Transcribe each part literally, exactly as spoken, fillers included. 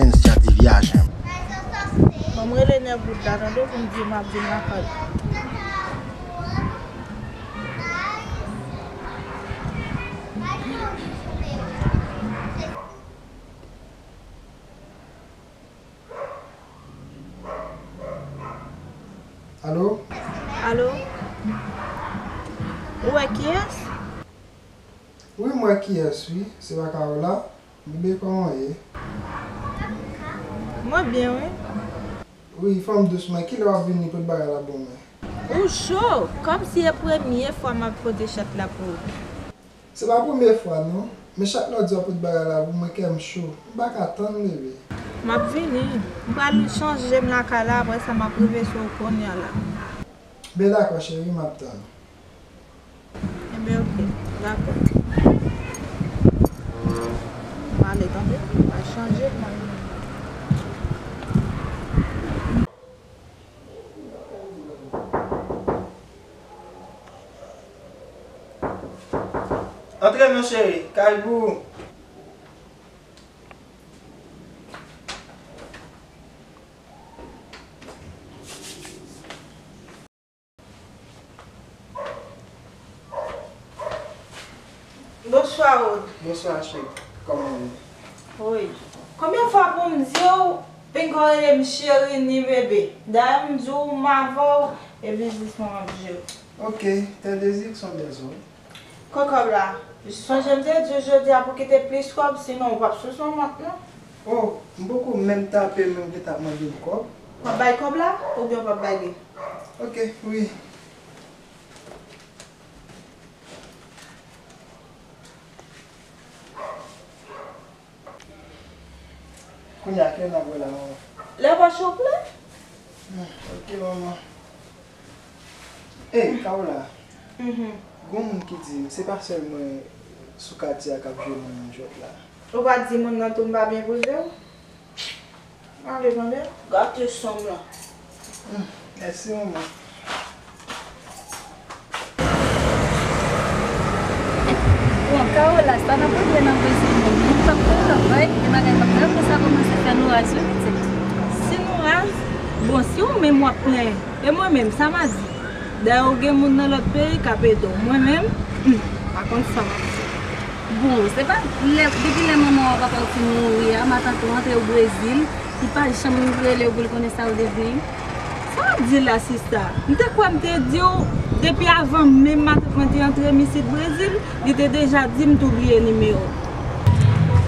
Inisiyativ Yajen. Ban m rele nèg wout la, tande, pou m di yo m ap vin lakay. Alo? Alo? Ou wè kiyès? Wi, m wè kiyès, wi. Se pa Kaola? Bebe, kòman w ye? Mwen byen, wi. Wi, fanm dous mwen, kilè w ap vini pote bagay la ban mwen? Ou cho! Kòmsi e premye fwa m ap pote chat la pou ou. Se pa premye fwa, non. Men chak lè w di w ap pote bagay la pou mwen, kè m cho. M pa ka tann, bebe. M ap vini. M pral chanje m lakay la, apre sa m ap rive sou ou kounye a la. Ben dakò, cheri, m ap tann. Enben, oke. Dakò. M ale, tande? M pral chanje, m pral vini. Antre non cheri, kay pou ou. Bonswa, Rod. Bonswa, cheri. Kòman w ye? Wi. Konbyen fwa pou m di w, pinga w rele m cheri ni bebe? Dayè m di w m avè w, e biznis mwen m ap jere. Ok, tè dezi k son dèzòd. Kote kòb la? Sonje m te di w jodi a pou kite plis kòb, sinon ou p ap sou son mont non. Oh, m poko menm tape men w gentan ap mande m kòb. W ap bay kòb la, oubyen w p ap bay li? Ok, wi. Kounye a, kilè n ap wè la, manman? Lè pòch ou plen. Hmm, ok, manman. Ey, Kaola, mhm, gon moun ki di m, se pa sèl mwen sou katye a k ap jwe moun nan jwèt la. Ou pa di moun nan tou m pa byen poze w? Ale, tande, gate sanm lan. Hmm, mèsi, manman. Bon, Kaola, sa n ap regle nan Brezil menm? Moun p ap ka travay, e bagay p ap ka fè sa kòmanse fè nou raz, wi, pitit. Si nou raz? Bon, si ou menm w ap plenyen, e mwen menm, sa m a di? Dayè, ou gen moun nan lòt peyi k ap ede w. Mwen menm, hmm, pa konn sa m ap di. Bon, se pa lè, depi lè manman w ak papa w fin mouri a, matant ou antre o Brezil, li pa janm rele w pou l konnen sa w devni? Sa w ap di la, sista? M te kwè m te di w, depi avan menm matant mwen te antre m isit Brezil, li te deja di m tou bliye nimewo.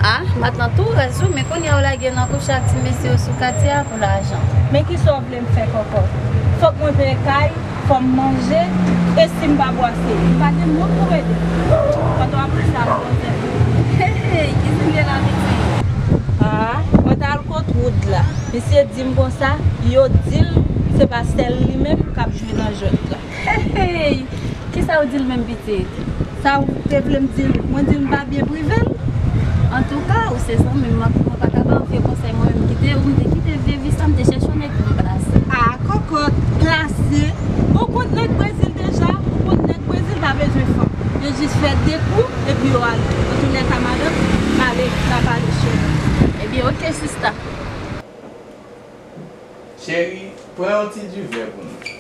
Ah, matant ou raz wi, men kounye a w lage nan kouche ak ti mesye yo sou katye a pou lajan. Men kisa w vle m fè, kòkòt? Fòk mwen peye kay, fò m manje, e si m pa bwase, m pa gen moun pou m ede. Pandan w ap di sa, m poze. Hey, hey, ki zilye la, pitit? Ah, mwen t al kot Wood la. Misye di m konsa, yo di l se pa sèl li menm k ap jwe nan jwèt la. Hey, hey! Kisa w di l menm, pitit? Sa w te vle m di l? Mwen di l m pa byen prive l. Antouka, ou se zanmi m, mwen pa ka ba w vye konsèy, mwen menm kite, ou m te kite vye vi sa, m te chèche yon nèg pou m plase. Ah, kòkòt, plase? Ou konn nèg Brezil deja, ou konn nèg Brezil pa bezwen fanm. Yo jis fè de kou, epi yo ale. Antoulèka, madanm, ale, n a pale, cheri. Ebyen, oke, sista. Cheri, pran yon ti divè pou nou.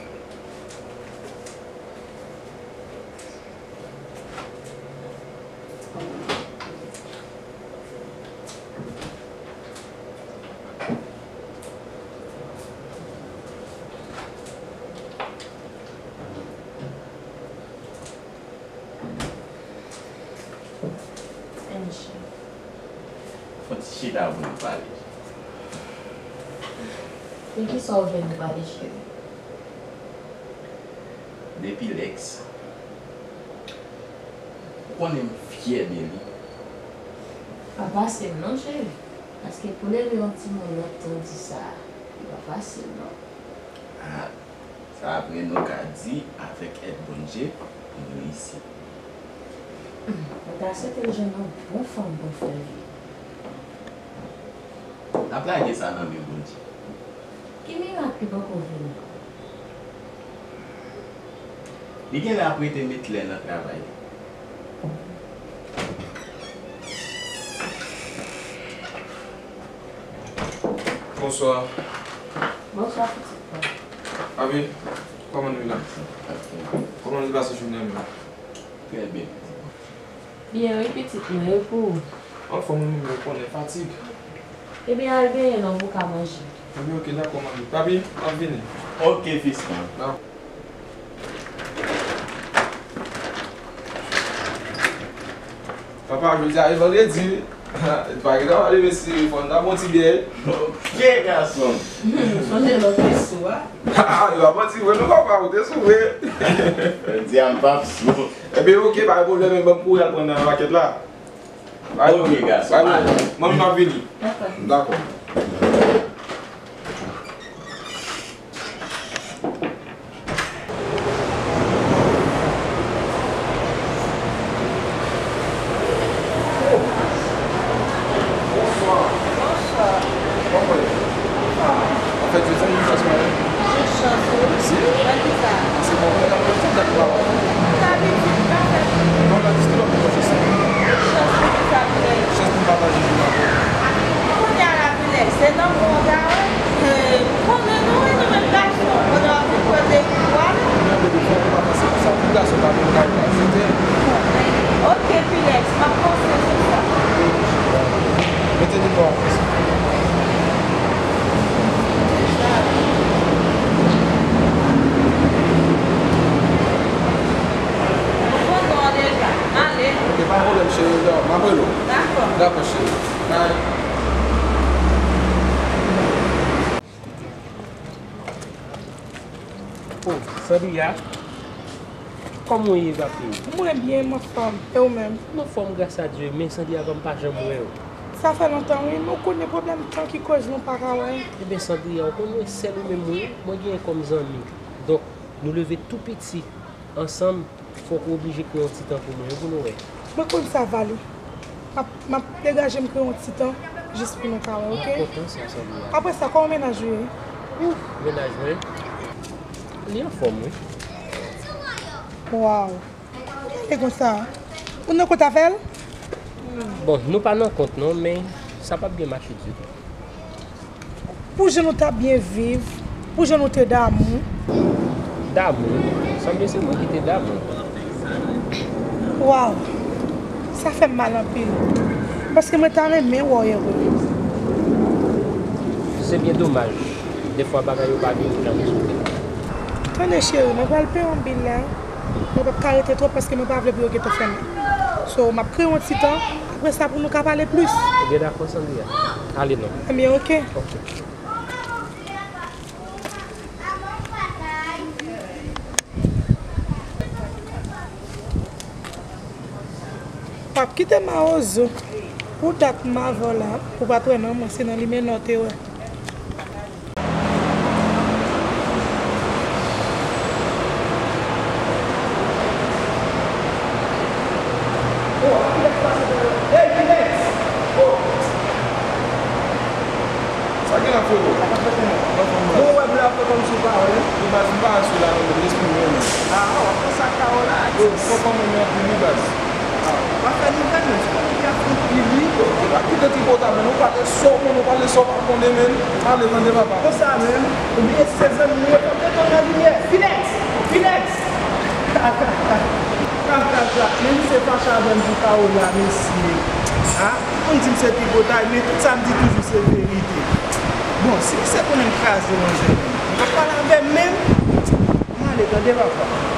Angie. Fò n ti chita pou nou pale. De kisa w vle nou pale, cheri? De Pilex. Ou konnen m fyè de li. Pa fasil non, cheri. Paske pou leve yon timoun nan tan di sa, li pa fasil non. Ah, sa vre nou ka di, avèk èd Bondye, nou reyisi. Hmm, mwen ta swete l jwenn yon bon fanm pou l fè l viv. N ap lage sa nan men Bondye. Ki mirak ki poko vini? Li genlè ap rete met lè nan travay. Bonswa. Bonswa, pitit mwen. Papi, kòman nou ye la? Kòman nou te pase jounen an menm? Trè byen. Byen wi, pitit mwen, e pou ou? Anfòm wi, men ou konnen, fatig. Ebyen, al benyen non pou w ka manje. Ebyen, oke, dakò, manmi. Papi, m ap vini. Oke, fis mwen. Dakò. Papa, jodi a e vandredi wi. Pa gen travay demen si fò n ta pran yon ti byè. Oke, gason. Sonje lè w te sou a. Ah, yo ap manti vre, non, papa, ou te sou vre. Jodi a m p ap sou. Ebyen, oke, pa gen pwoblèm, men ban m kouri al pran nan makèt la. Oke, gason. Manmi, m ap vini. Dakò. Dakò. Bonswa. Bonswa. Kòman w ye? Anfèt, jodi a, yon chans mwen. Yon chans, wi. Mèsi. Mwen di sa. Se bon, mwen ap fè dat la. Sa vle di, pa fè. Non, la, diske lòt mwen chans. Chans, mwen di sa, Pilèks. Chans pou m pataje jou avè w. Kounye a la, Pilèks, se nan mond a, wi. Eh, konnen nou, wi, nou menm gason. Pandan w ap vin pran dekou a, wi. Mwen mande pou fò w pa panse konsa. Pou gason pa vin kay la. Se te. Oke, Pilèks, m ap panse sou sa. Mete nimewo a pou sa. Ou konn non an deja. Ale. Oke, pa gen pwoblèm, cheri. Dakò, m ap rele w. Dakò. Dakò, cheri. Bye. Oh, Sandria. Kòman w ye, papi? Mwen byen, m anfòm. E ou menm? M anfòm, gras a Dye, men Sandria, kòm m pa janm wè w. Sa fè lontan, wi, men w konnen pwoblèm tan ki koz nou pa ka wè. Ebyen, Sandria, ou konnen sèl ou menm, wi, mwen genyen kòm zanmi. Donk, nou leve tou piti ansanm, fòk ou oblije kreye yon ti tan pou mwen, wi, pou nou wè. Mwen konn sa, Vali. M ap, m ap degaje m kreye yon ti tan jis pou nou ka wè, oke? M kontan sa, Sandria. Apre sa, kòman mennaj ou ye? Ouh, mennaj mwen, li anfòm, wi. Waw. Gade konsa. Ou nan kont avè l? Bon, nou pa nan kont non, men sa p ap byen mache ditou. Pou jan nou t ap byen viv, pou jan nou te damou. Damou? Sanble se mwen ki te damou. Waw! Sa fè m mal anpil. Paske mwen ta renmen wè w ere. Se byen domaj. Defwa bagay yo pa vin jan nou swete. Tande cheri, mwen pral peye yon bil la. Mwen p ap ka rete twòp paske mwen pa vle pou yo gentan fèmen. So, m ap kreye yon ti tan. Apre sa, pou nou ka pale plis. Ebyen, dakò, Sandria. Ale non. Ebyen, oke. Oke. W ap kite mawozo. Pou dat m avè w la, ou pa t wè non, mwen se nan limena w te wè. Sa gen la, frero? Anfòm, baz. Bon, wè, m la fè kòmsi w pa wè. Yo, baz, m pa asou la non, men lespri m renmen. Ah, w ap fè sa, Karola. Yo, m kontan renmen anpil, wi, baz. Ah, w ap fè nouvèl, men, se pa moun ki ap fè pil, wi. Yo, ki pa kite tripotay, men, ou pale sa w konnen, ou pale sa w pa konnen, men. Ale, tande, papa. Konsa menm, ou bliye si se zanmi m ye, fò m te tonbe nan limyè. Filex! Filex! Ka, ka, ka. Ka, ka, ka. Men misye fache avè m pou Karola, mesye. Ah, tout moun di m se tripotay, men tout sa m di toujou se verite. Bon, si misye konnen m kraze manje menm, li p ap pale avè m menm. M ale, tande, papa.